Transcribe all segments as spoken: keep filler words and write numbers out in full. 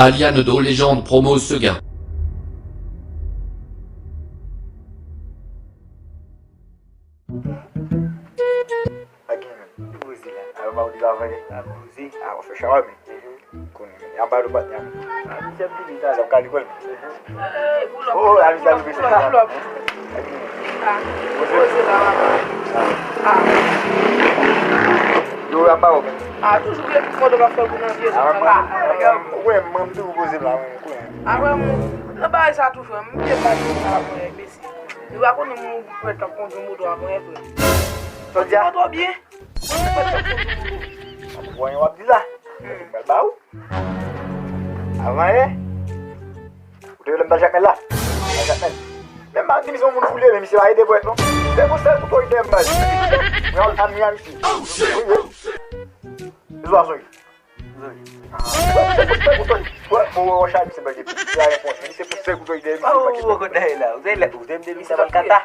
Aliane de Légende Promo Seguin. Poze la. Alò, ba ou di la vre. Poze. A, ou fè chawa, men. Konnen, men. Anba do patnè. A, misye ap vini talè. Sa w ka li kwè l. Oh, a, misye ap vini. Poze la, papa. Yo, anba ou, men. A, toujou gen tout moun k ap fè pou nan vye zòn sa. Ou wè, mwen, m toujou poze m la, mwen, m konnen. A, wè, mwen, nan bagay sa tou, frè m, m te pa di sa, mwen, mesye. Nou pa konnen moun ou pran tan kondwi moto a, mwen, frè. Sa w di a? Moto byen. Mwen, mwen, mwen, mwen, mwen, w ap di la. Mwen ba ou. Avan yè, ou te wè lè m t al Jakmèl la? Al Jakmèl. Men m pa di misye yon moun foule, men misye pa ede pwèt non. Se pou sèl kouto li te m bay. Mwen al Amiens isi. Wi, wi. Se swa sou. Se pou sèl kouto li. Wè, bon, wè, wè, chay misye bay depi. Misye pa gen fòs. Men se pou sèl kouto li te m bay. Ou te m de misye ban kata.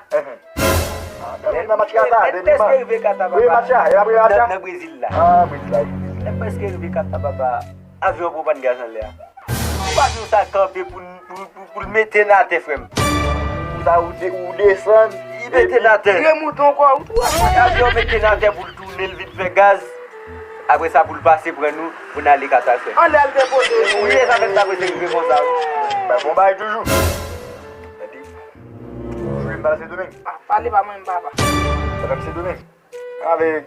Nan match kata, depi prèske rive kata, papa. Wi, match la, e apre match la? Nan, nan Brezil la. Ah, Brezil la. Lè prèske rive kata, papa. Avyon pran pàn gaz anlè a. Ou pa di sa kanpe pou, pou, pou, pou l mete n atè, frè m. Sa ou de-, ou desann, li mete n atè. Li remonte ankò, ou tou. Avyon mete n atè pou l tounen, l vin fè gaz. Apre sa, pou l pase pran nou, pou n ale kata, frè m. Anlè l depoze. Wi, e sa fè m ta prese rive konsa, wi. Bay bon bagay toujou. Gade. Jwe m pral Sendomeng. Ah, pale pa mwen, papa. Pral Sendomeng. Avèk,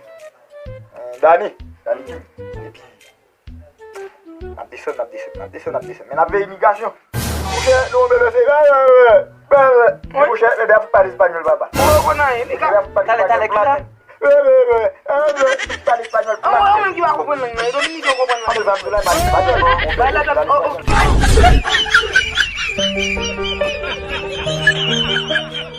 euh, Dani. Dani Kim. Epi, n ap desann, n ap desann, n ap desann, n ap desann. Men n ap veye imigrasyon. Mouchè, nou, bebe, se, bebe, bebe. Mouchè, bebe ap fout pale espanyòl, papa. Ou konn anyen, li ka. Bebe ap fout pale espanyòl plat. Bebe, bebe, bebe, pale espanyòl plat. Ou menm ki pa konprann lang nan, e Dominik yo konprann lang. Anpil fam sou la, pale espanyòl. Bay la dòt, oh, oh.